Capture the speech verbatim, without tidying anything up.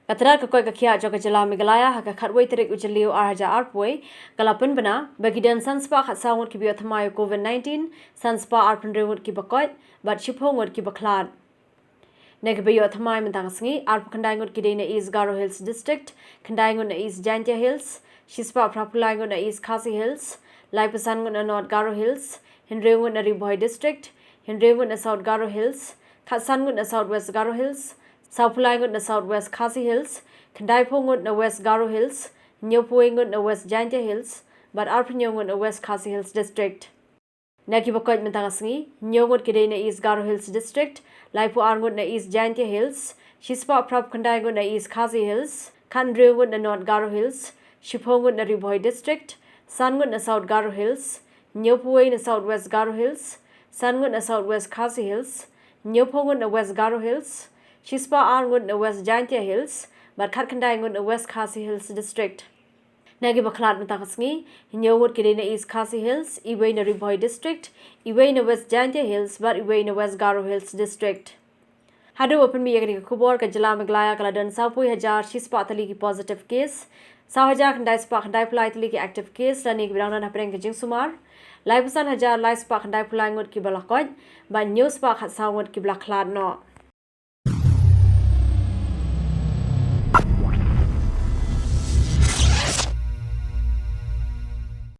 Ka tnad ka koit ka khiah jong ka jylla Meghalaya ha ka khatwei tarik u Jylliew arhajar arphew wei ka la pynbna ba ki don san spah khatsaw ngut kiba ïoh thymmai u COVID nineteen, san spah arphew hynriew ngut kiba koit bad shiphew ngut kiba khlad. Na kiba ïoh thymmai mynta ka sngi, arphew khyndai ngut ki dei na East Garo Hills District, khyndai ngut na East Jaintia Hills, shispah phraphew lai ngut na East Khasi Hills, laiphew san ngut na North Garo Hills, hynriew ngut na Ri Bhoi District, hynriew ngut na South Garo Hills, khatsan ngut na South West Garo Hills, sawphew lai ngut na South West Khasi Hills, khyndaiphew ngut na West Garo Hills, hynñiewphew wei ngut na West Jaintia Hills, bad arphew hynñiew ngut na West Khasi Hills District. Na kiba koit mynta ka sngi, hynñiew ngut ki dei na East Garo Hills District, laiphew ar ngut na East Jaintia Hills, shispah phraphew khyndai ngut na East Khasi Hills, khathynriew ngut na North Garo Hills, shiphew ngut na Ri Bhoi District, san ngut na South Garo Hills, hynñiewphew wei na South West Garo Hills, san ngut na South West Khasi Hills, hynñiewphew ngut na West Garo Hills, shispah ar ngut na West Jaintia Hills, bad khatkhyndai ngut na West Khasi Hills District. Na kiba khlad mynta ka sngi, hynñiew ngut ki dei na East Khasi Hills, iwei na Ri Bhoi District, iwei na West Jaintia Hills, bad iwei na West Garo Hills District. Haduh ba pynmih ïa kane ka khubor, ka jylla Meghalaya ka la don sawphew hajar shispah tylli ki positive case, saw hajar khyndai spah khyndaiphew lai tylli ki active case, lane kiba dang don hapdeng ka jingsumar, laiphew san hajar lai spah khyndaiphew lai ngut kiba la koit, bad hynñiew spah khatsaw ngut kiba la khlad noh.